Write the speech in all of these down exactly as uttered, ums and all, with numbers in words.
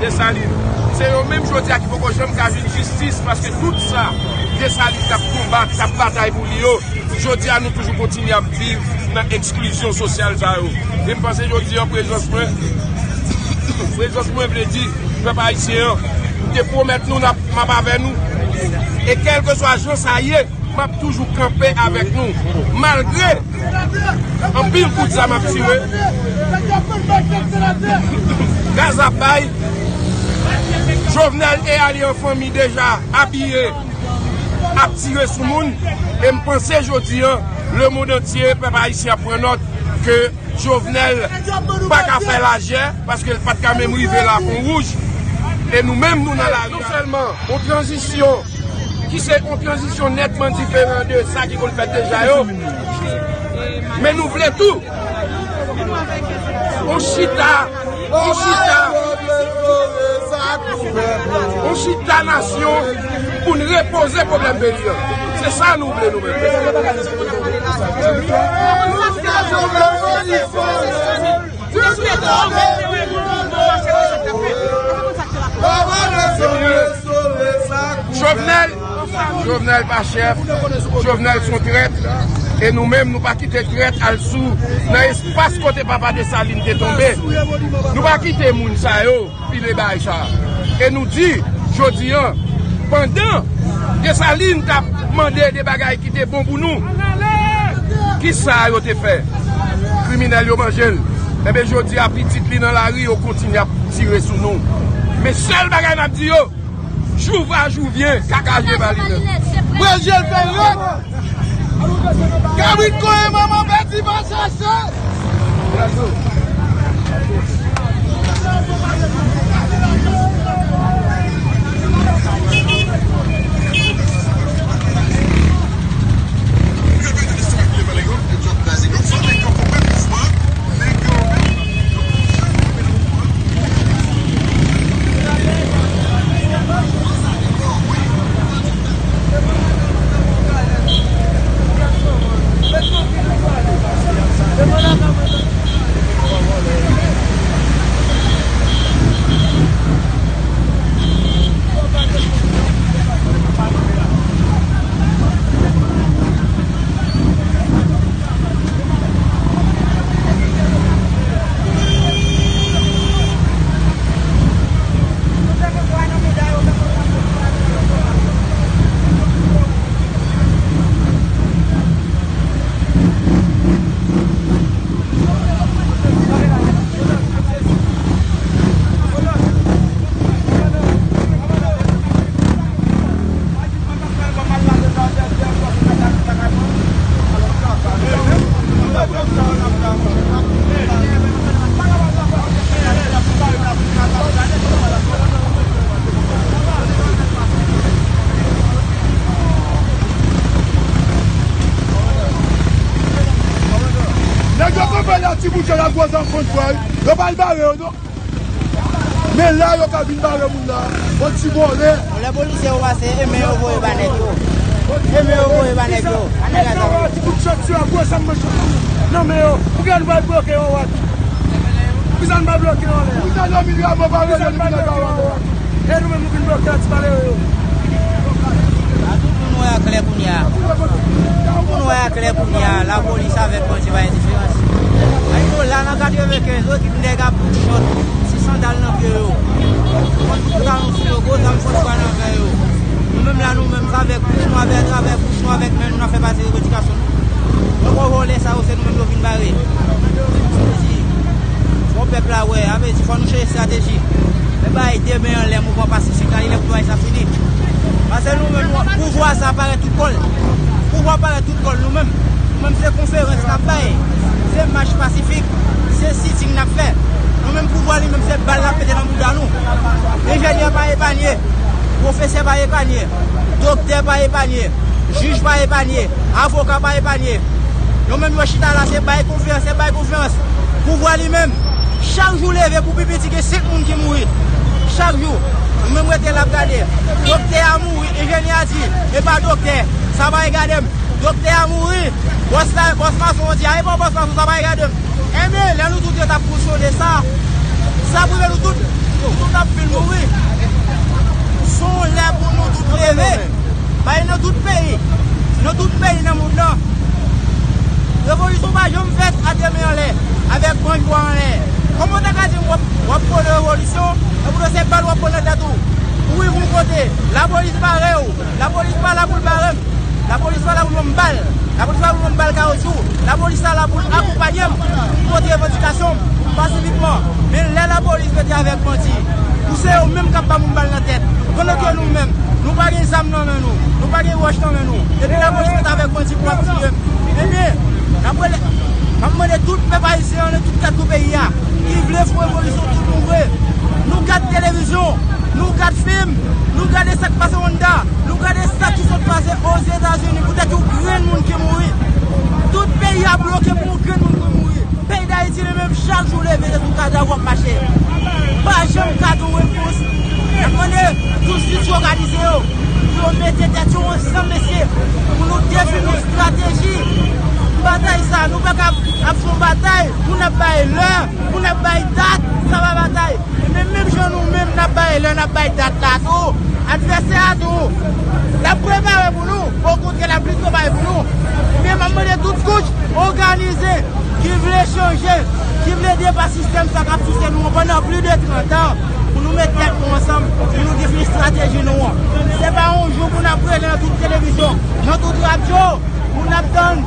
Desalin. Se yo menm jodi a ki poko janm ka jwenn jistis, paske tout sa Desalin t ap konbat, t ap batay pou li yo, jodi a nou toujou kontinye ap viv nan eksklizyon sosyal sa yo. E m panse jodi a, prezans mwen, prezans mwen vle di, pèp ayisyen an, m te pwomèt nou n ap, m ap avè nou. E kèlkeswa jan sa ye, m ap toujou kanpe avèk nou. Malgre anpil kout zam ap tire, gaz ap bay, Jovenel e alye an fanmi deja abiye ap tire sou moun. E m panse jodi a, lemonn antye, pèp ayisyen ap pran nòt ke Jovenel pa ka fè lajè, paske l pa t ka menm rive la Pon Wouj. E nou menm, nou nan lari. Non sèlman yon tranzisyon ki se yon tranzisyon nètman diferan de sa ki konn fèt deja yo, men nou vle tou yon chita, yon chita, yon chita nasyon pou n repoze pwoblèm peyi a. Se sa nou vle nou menm. Jovenel, Jovenel pa chèf, Jovenel se yon trèt, e nou menm nou pa kite trèt al sou nan espas kote papa Desalin te tonbe. Nou pa kite moun sa yo pile bagay sa. E nou di, jodi a, pandan Desalin t ap mande de bagay ki te bon pou nou, kisa yo te fè? Kriminèl yo manje l. Enben, jodi a, pitit li nan lari, yo kontinye ap tire sou nou. Men sèl bagay n ap di yo, jou va, jou vyen, kaka je va linèt. Brezil fè rèd. Kabrit koye manman pèdi pa chache. Nèg yo kanpe la, ti bout yo la, gwo zam konn fè. Yo pa al bare yo, non. Men la yo ka vin bare moun la, yon ti vòlè. Lè polisye yo pase, e men yo voye ba nèg yo. E men yo voye ba nèg yo. Ann gade sa. Ti kout chòt sou yo, gwo zam nan men yo. Poukisa nou pa bloke yo, wè? Poukisa nou pa bloke yo, lè? Poukisa nou pa bloke yo, lè? E nou menm nou vin bloke ti malere yo. Tout moun wè a klè kounye a. Tout moun wè a klè kounye a. Lapolis avèk bandi pa gen diferans. Ann nou la nan katrevenkenz, yo ki nèg ap bout chòt, ti sandal nan pye yo. Pantalon sou yo, gwo zam sou yo, nan men yo. Nou menm la, nou menm, avèk bouch nou, avèk, avèk bouch nou, avèk men nou, n ap fè pase revandikasyon nou. Yon gwo vòlè sa yo, se nou menm yo vin bare. Sa vle di, fò pèp la wè, sa vle di, fò nou chèche estrateji. Men bay de men anlè, mouvman pasifik la, li lè pou bagay sa fini. Paske nou menm, pouvwa sa parèt tout kò l. Pouvwa parèt tout kò l nou menm. Nou menm se konferans n ap bay. Se mach pasifik. Se sitting n ap fè. Nou menm pouvwa li menm se bal l ap mete nan bouda nou. Enjenyè pa epanye. Pwofesè pa epanye. Doktè pa epanye. Jij pa epanye. Avoka pa epanye. Yo menm yo chita la se bay konferans, se bay konferans. Pouvwa li menm. Chak jou leve pou pi piti gen senk moun ki mouri. Chak jou. Nou menm rete la ap gade. Doktè a mouri, enjenyè a di, e pa doktè. Sa pa regade m. Doktè a mouri. Bòs la, bòs mason an di, a e pa bòs mason, sa pa regade m. Enben, lè nou tout yo t ap fonksyone sa, sa prive nou tout. Tout ap fin mouri. Se yon lè pou nou tout leve. Bay nan tout peyi. Nan tout peyi nan mond lan. Revolisyon pa janm fèt a de men anlè, avèk bran bwa anlè. Kòman w ta ka di m w ap, w ap pran revolisyon, epi w se bal w ap pran nan tèt ou? Ou rive yon kote, lapolis bare w. Lapolis pa la pou l bare m. Lapolis pa la pou l ban m bal. Lapolis pa la pou l ban m bal kawotchou. Lapolis la la pou l akonpaye m, pou m pote revandikasyon m pasifikman. Men lè lapolis mete avèk bandi, pou se yo menm k ap ba moun bal nan tèt. Pandan ke nou menm, nou pa gen zam nan men nou, nou pa gen wòch nan men nou. Epi lapolis mete avèk bandi pou ap tiye m. Ebyen, n ap rele, m ap mande tout pèp ayisyen an nan tout kat kou peyi a, ki vle fè yon revolisyon tout bon vre. Nou gad televizyon, nou gad fim, nou gade sa k pase Rwanda, nou gade sa ki sot pase Ozetazini, poutèt yon grenn moun ki mouri. Tout peyi a bloke pou yon grenn moun ki mouri. Peyi Dayiti li menm, chak jou leve, se sou kadav w ap mache. Pa janm ka gen yon repons. N ap mande tout striktè òganize yo, pou yo mete tèt yo ansanm, mesye, pou nou defini yon estrateji batay sa. Nou pa ka ap fè yon batay pou n ap bay lè, pou n ap bay dat, sa pa batay. Men menm jan nou menm n ap bay lè, n ap bay dat la tou, advèsè a tou, l ap prepare pou nou, okontrè l ap plis prepare pou nou. Men m ap mande tout kouch òganize ki vle chanje, ki vle depase sistèm sa k ap souse nou an pandan plis de trant an, pou nou met tèt nou ansanm, pou nou defini estrateji nou an. Se pa yon jou pou n ap rele nan tout televizyon, nan tout radyo, pou n ap tann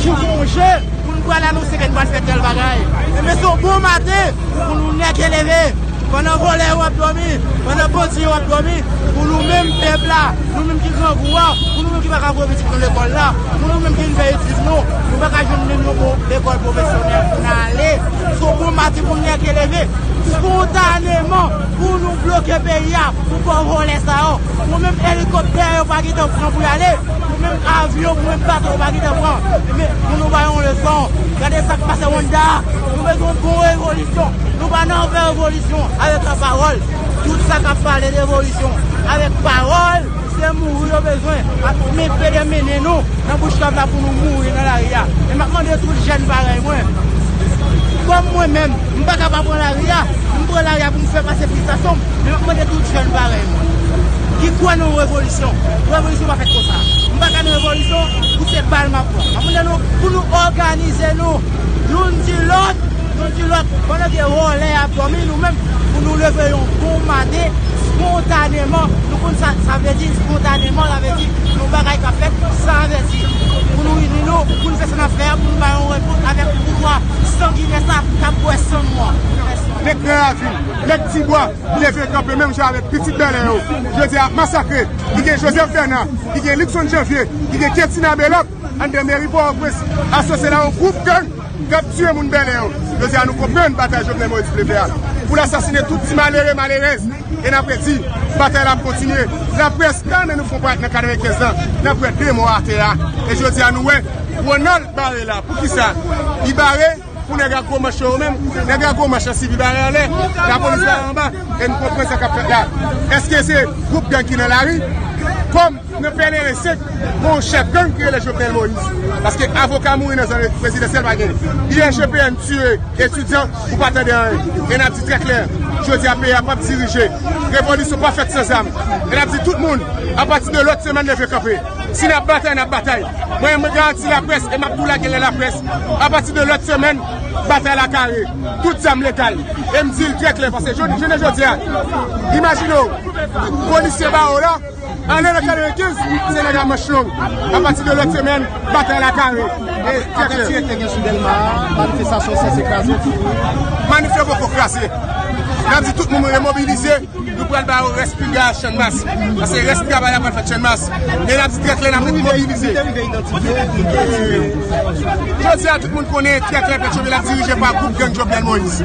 chifon je, pou n pral anonse ke n pral fè tèl bagay. Ebyen, se yon bon maten pou nou nèke leve. Pandan vòlè yo ap dòmi, pandan bandi yo ap dòmi, pou nou menm pèp la, nou menm ki grangou a, pou nou menm ki pa ka voye pitit nou lekòl la, pou nou menm ki vin fè etid nou, nou pa ka jwenn menm yon bon lekòl pwofesyonèl pou n ale. Se yon bon maten pou n nèke leve. Espontaneman, pou nou bloke peyi a, pou pa vòlè sa yo. Pou menm elikoptè yo pa gentan pran pou y ale. Pou menm avyon, pou menm bato yo pa gentan pran. Men, pou nou bay yon leson. Gade sa k pase Rwanda. Nou bezwen yon bon revolisyon. Nou pa nan fè revolisyon avèk lapawòl. Tout sa k ap pale de revolisyon avèk pawòl, se mouri yo bezwen. Ap men pede mennen nou nan bouch kab la pou nou mouri nan lari a. E m ap mande tout jèn parèy mwen. Kòm mwen menm, m pa ka pa pran lari a. M pran lari a pou m fè pase fristrasyon m. Men m ap mande tout jèn parèy mwen ki kwè nan yon revolisyon. Revolisyon pa fèt konsa. M pa ka nan revolisyon pou se bal m ap pran. M ap mande nou pou nou òganize nou youn di lòt, youn di lòt. Pandan ke vòlè ap dòmi, nou menm, pou nou leve yon bon maten, espontaneman, nou konn sa sa vle di, espontaneman, sa vle di yon bagay k ap fèt san avèti. Pou nou ini nou, pou nou fè sa n ap fè a, pou nou bay yon repons avèk pouvwa sanginè sa k ap bwè san nou an. Mèsi. Nèg Gran Ravin, nèg Tibwa, leve kanpe menm jan avèk pitit Bèlè yo. Jodi a, masakre, ki gen Joseph Bernard, ki gen Luckson Janvier, ki gen Ketina Belòk, anndan meri Pòtoprens, asosye la yon gwoup gang k ap tiye moun Bèlè yo. Jodi a, nou konprann batay Jovenel Moïse vle fè a pou l asasinen tout ti malere, malerèz. E n ap redi, batay la ap kontinye. Laprès, tan nou fon parèt nan katrevenkenz lan, n ap wè de mò atè a. E jodi a, nou wè Ronald bare la. Poukisa? Li bare pou nèg ak gwo manch yo menm. Nèg ak gwo manch lan sibi bare anlè, lapolis bare anba. E nou konprann sa k ap fèt la. Èske se gwoup gang ki nan lari? Kòm nan Pèleren senk, gon chèf gang ki rele Jovenel Moïse. Paske avoka mouri nan zòn prezidansyèl pa gen. I G P N tiye etidyan, ou pa tande anyen. E n ap di trè klè, jodi a peyi a p ap dirije. Revolisyon pa fèt san zam. E n ap di tout moun, apati de lòt semèn, leve kanpe. Si n ap batay, n ap batay. Mwen, mwen garanti laprès, e m ap tou lage lè laprès. Apati de lòt semèn, batay la kare. Tout zam legal. E m di l trè klè, paske jodi, jounen jodi a, imajine w, polisye ba w la, anlè nan katrevenkenz, se nèg a manch long. Apati de lòt semèn, batay la kare. E trè klè. Atè direktè gen sou Dèlma a, manifestasyon sanse kraze. Manif yo poko kraze. N ap di tout moun remobilize. Nou pral ba yo rès pinga a Channmas. Paske rès pinga a pral fèt Channmas. E n ap di trè klè, n ap ret mobilize. Jodi a, tout moun konnen trè klè, Petyonvil ap dirije pa gwoup gang Jovenel Moïse.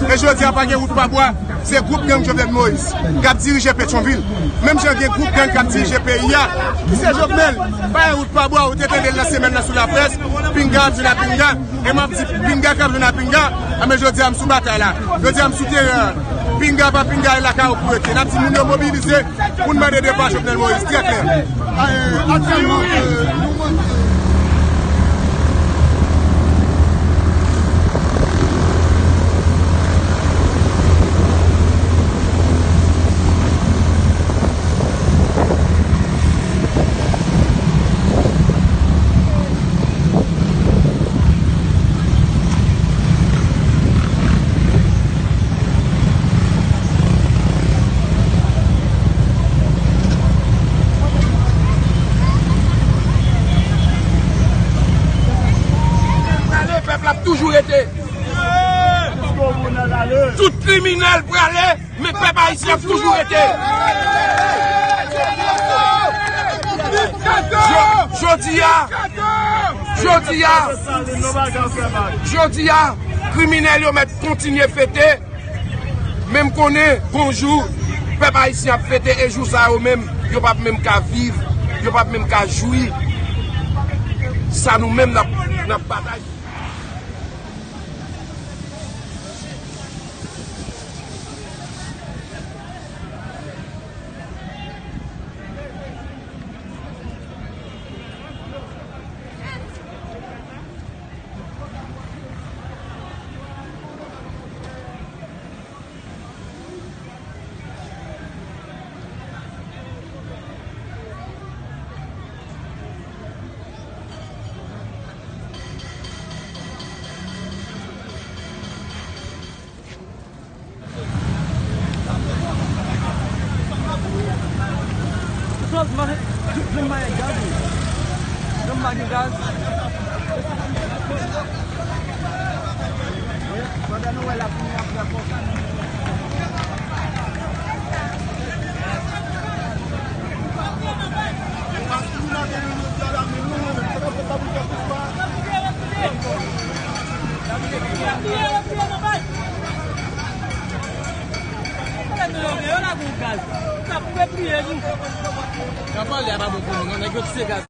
E jodi a, pa gen wout pa bwa, se gwoup gang Jovenel Moïse k ap dirije Petyonvil. Menm jan gen gwoup gang k ap dirije peyi a, ki se Jovenel. Pa gen wout pa bwa, ou te tande l nan semèn nan sou laprès, pinga ap vin a pinga. E m ap di, pinga k ap jwenn a pinga, anben jodi a m sou batay la. Jodi a m sou teren an. Pinga pa pinga, e lakay ou pou rete. N ap di moun yo mobilize pou n mande depa Jovenel Moïse, trè klè. Aktyèlman, euh, nou mande. Y ap toujou rete. Jodi a, jodi a, jodi a, kriminèl yo mèt kontinye fete. Men m konnen, gon jou, pèp ayisyen ap fete, e jou sa yo menm, yo p ap menm ka viv, yo p ap menm ka jwi sa nou menm n ap, n ap batay. Nan pale a pa bon pou nou, non, nèg yo tise gaz.